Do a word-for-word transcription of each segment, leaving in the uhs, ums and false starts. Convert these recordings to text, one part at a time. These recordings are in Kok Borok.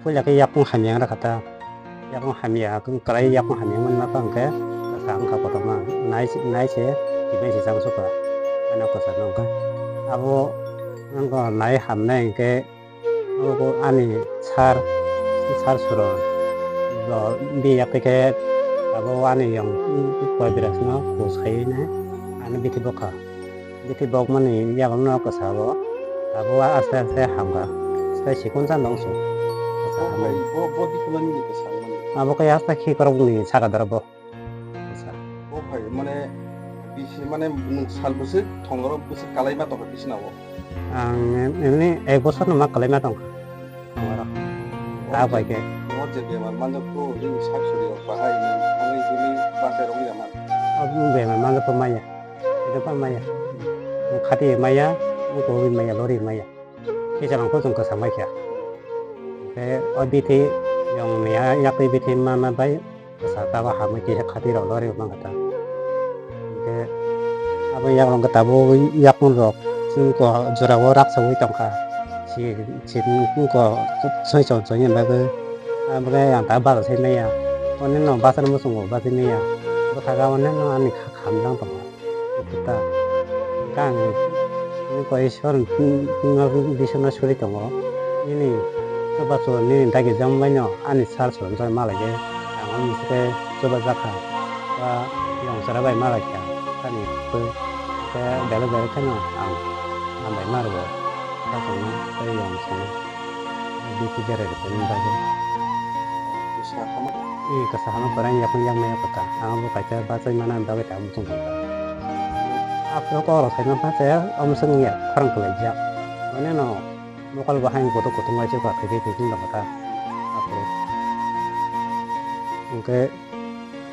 Puila khe yakung hamya wng kha ta. Yakung hamya, kwlai yakung hamya wngmani ma tong khe kwsa wng kha kotorma. Nai se, nai se, tini se chang sukha. Ano kwsa no wng kha. Abo wng kha nai hamnai hwnkhe, abo ani sar, sar suro. Bo bi yak khe abo ani yong koi birasno kus khai ne ani bithi bokha. Bithi bokmani yago no kwsa bo. Abo aste aste hamkha. Aste sikon sa nong su. Kwsa hamkha. Bo, bo dikhulani ni kwsa mani. Abo khe aste khi korok ni saka dara bo. Kwsa. Bo phai mane bisi mane nwng sal bwswk thongoro bwswk kalai ma tongkha bisi na bo. Ang em-, emni ek bosor no ma kalai ma tongkha. Oro. Ta bai khe. Mo je bemar manjak ko, ring sak suri rok bahai ni, thangwi hwnwi bachai rok ya man. Abo bemar manjak ko maya. Ito pa maya. Khati maya, ko maya, lori maya. Kisa lang ko chung kwsa mai kha. Khe o bithi yong ni ya, yakwi bithi ma ma bai. Kwsa tabo hamwi kisa khati rok lori mangkha ta. Hwnkhe abo yakrok khe tabuk yakung rok chwng ko jora o raksaui tongkha. Si, si ko soi chon chon bagwi. Abo khe ang ta bachai maya. Onno no bachar muchungo bachai maya. Bwkha ga onno no ani kha khamjang tongo. Khe ta. Khe ang ni ko Ishwar no bisingno suri tongo. Nini chubachu nini dagi jang baino ani sal sal wngkha malai khe ang omo se chubajakha ba yong chwrai bai malai kha ani twi khe belai belai kheno ang hambai ma rwo sal sal no tei yong sal no bithi berai rwkhe nini bagwi. Kwsa hama. Ee, kwsa hama kwrwng yakung yakmaya kwta. Ang bo kaisa bachai mana bagwi tabuk tong kha. Aphuru kok rok saima bachaya omo swk wngya khorang kwlaijak. Mane no mokol bo haino kutung kutung lai se ba thwikhe thwikhe nokha ta. Aphuru. Hwnkhe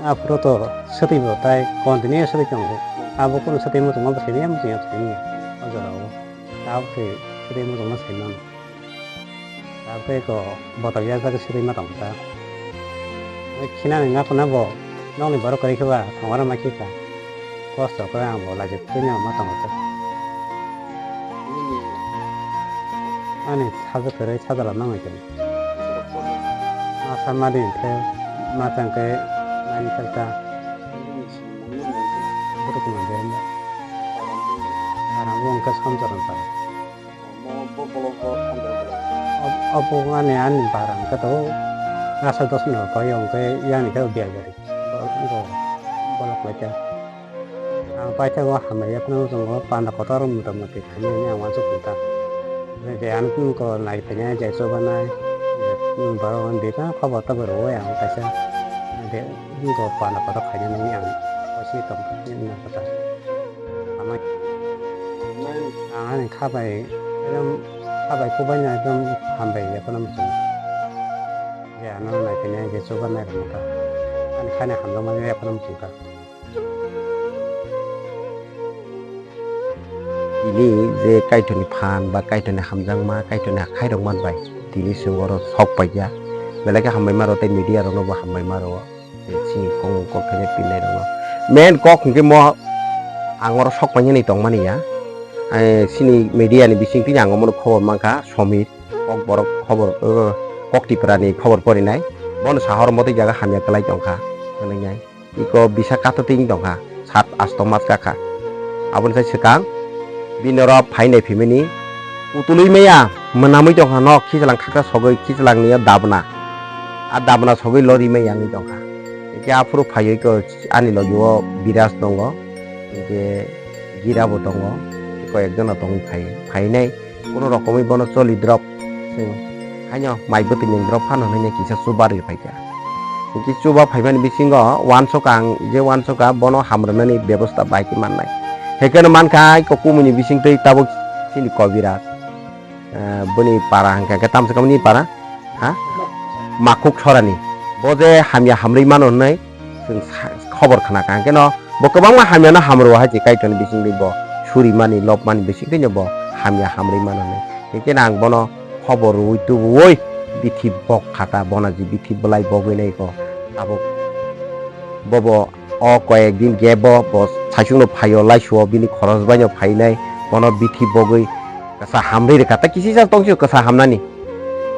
aphuru to swtwi bo tai continue swtwi tongo. Abo kunu swtwi muchungma bo simi ya muchungya swtwi ya. O jora o. Tabuk se swtwi muchungma sai mano. Tabuk ko botol ya jaga siri ma tong ta. Khinani na khuna bo nokni borok kwrwi khe ba thongora ma khe ka. Kosto khe ang bo laijak tini ma tong ta. Ani sajak kwrwi sajala nang khe. Ma sa ma din khe ma chang khe nani khe ta. Butuk ma den. Arang bo wngkha samjaran ta. Omo bo bolok bo thandar bolok. Ob-, obo ani, ani bara hwnkhe to aswk dosno koi hwnkhe yani khe biyar gari. Bo, bo bolok lai khe. Ang paithago hamya phano tongo panda kotor mota moti khainani ang uansuk kha. Je, je ang tini ko nai phainai je chubanai. Je, borok ang bebak khobor tobor rwui ang kaisa. Je, tini ko panda kotor khainani ang kosi tong kha, nini kota. Hamai. Ang ani kha bai, ekdom kha bai kubui no ekdom hambai ya phano muchung. Je ano nai khe nai je chuba nai rwma ta. Ani kha ni hamjakma ya phano muchung kha. Tini je Kaitorni phan ba Kaitorni hamjakma, Kaitorni akhai rok man bai tini chwng oro sok pai ya. Belai khe hambai ma rw tei media rok no bo hambai ma rw. Chini kok kok khe pinai rok no. Main kok hwnkhe mo ang oro sok painani tongmani ya. Ai, chini media ni bising tini ang omono khobor mankha, Somir, kok borok khobor, uh, kok Tipra ni khobor porinai. Bono sahor motwi jaga hamya kwlai tongkha, hwnwi nai. Iko bisa kato ting tongkha, sat asto mas kakha. Aboni sai swkang, bini oro phainai phimani, utului maya, mwnamwi tongkha nok, khichlang khaksa sogwi, khichlang niyo dabna. A dabna sogwi lori maya wngwi tongkha. Hwnkhe aphuru phaiwi ko ani logi o Biraj tongo, hwnkhe Gira bo tongo, koyek jona tongwi phai, phainai. Kono rokomwi bono choli drop. Chwng haino mai bwtwi nwng drop phano hwnwi kisa chuba rwi phaikha. Hwnkhe chuba phaimani bisingo uansuk ang je uansukha bono hamrwnani bebosta bai khe mannai. Hekeno mankha ai kok kumuni bisingtwi tabuk chini Kobiraj. Eh, boni para hwnkha khe tamsa kamani para? Ha? Makhuk Sorani. Bo je hamya hamrwi mano hwnwi chwng sa-, khobor khna kha. Hwnkhe no bo kwbangma hamya no hamrwo hai se Kaitorni bisingtwi bo surimani, lobmani bisingtwi no bo hamya hamrwi mano hwnwi. Hwnkhe no ang bono khobor rwui tubuwi bithi bok khata, bona je bithi bwlai bogwi nai kho. Tabuk bobo o koyek din gap o bo saichung no phaio, laisuo bini khoros bai no phainai, bono bithi bogwi kwsa hamrwi rwkha. Ta kisi sa tongsi kwsa hamnani.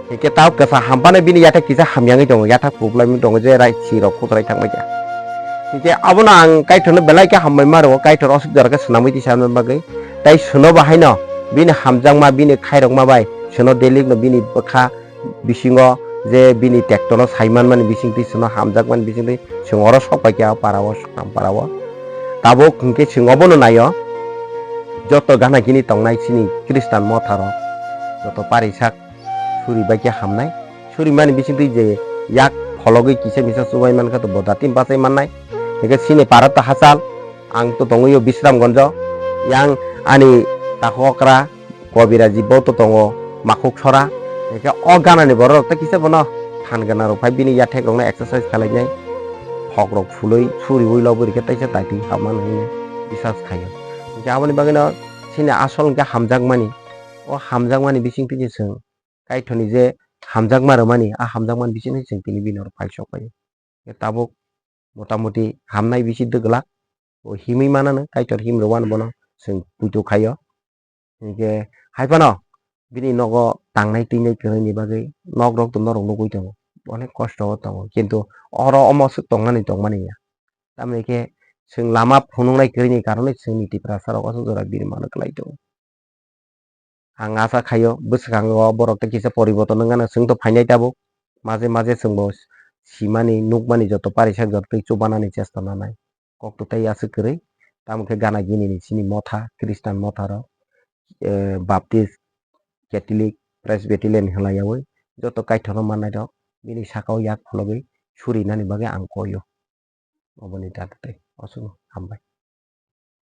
Hinkhe tao kwsa hamphano bini yathak kisa hamyangwi tongo, yathak kuplaimung tongo je rai sirok khutrai thangbai kha. Hinkhe abono ang Kaitorno belai khe hambai ma rwo, Kaitor o swk jora khe swnamwi tisa bagwi. Tai swno bo haino bini hamjakma, bini khairokma bai swno daily no bini bwkha bisingo je bini tektono sai manmani bisingtwi swno hamjakmani bisingtwi chwng oro sok pai kha o para o, Sukram para o. Tabuk hinkhe chwng obono naio, joto gana gini tongnai chini Khristan motharo, joto parisak suri bai khe hamnai. Suri mani bisingtwi je yak phologwi kisa misa chubai mankha to bo datin bachai mannai. Hinkhe chini para to hachal, ang to tongwi o Bisramgonjo, yang ani takhuk okra, Kobiraji bo to tongo, Makhuk Sora. Hinkhe o ganani borok rok tei kisa bono phan gana rok phai bini yathek rokno exercise khalainai. Phok rok phulwi suriwi lobwi rikhe taisa daiti hamani hwnwi bisas khaio. Hinkhe aboni bagwino chini asol hinkhe hamjakmani. O hamjakmani bisingtwi je chwng Kaitorni je hamjakma rwmani, a hamjakmani bisingtwi chwng tini bini oro phai sok khaio. Tabuk motamoti hamnai bisi dwglak. O himwi manano, Kaitor him rwmano bono chwng puitu khaio. Hinkhe hai phano bini nogo tangnai twinai kwrwini bagwi nok rok to norok nugwi tongo, onek kosto o tongo, kintu oro omo swk tongnani tongmani ya. Tamoni khe chwng lama phunuknai kwrwini karonwi chwngni Tiprasa rok aswk jora birmano kwlai tongo. Ang asa khaio bwswkango borok tei kisa poriborton wngano, chwng to phainai tabuk. Maje maje chwngbo simani, nukmani joto parisak joto twi chubanani chesta nanai. Kok to tei aswk kwrwi, tamo khe gana gini ni chini motha, Khristan motha rok, eh, Baptist, Catholic, Presbyterian hwnlaiyaui joto Kaitorno mannai rok bini sakao yak phologwi surinani bagwi ang koio. Oboni data tei osongo hambai.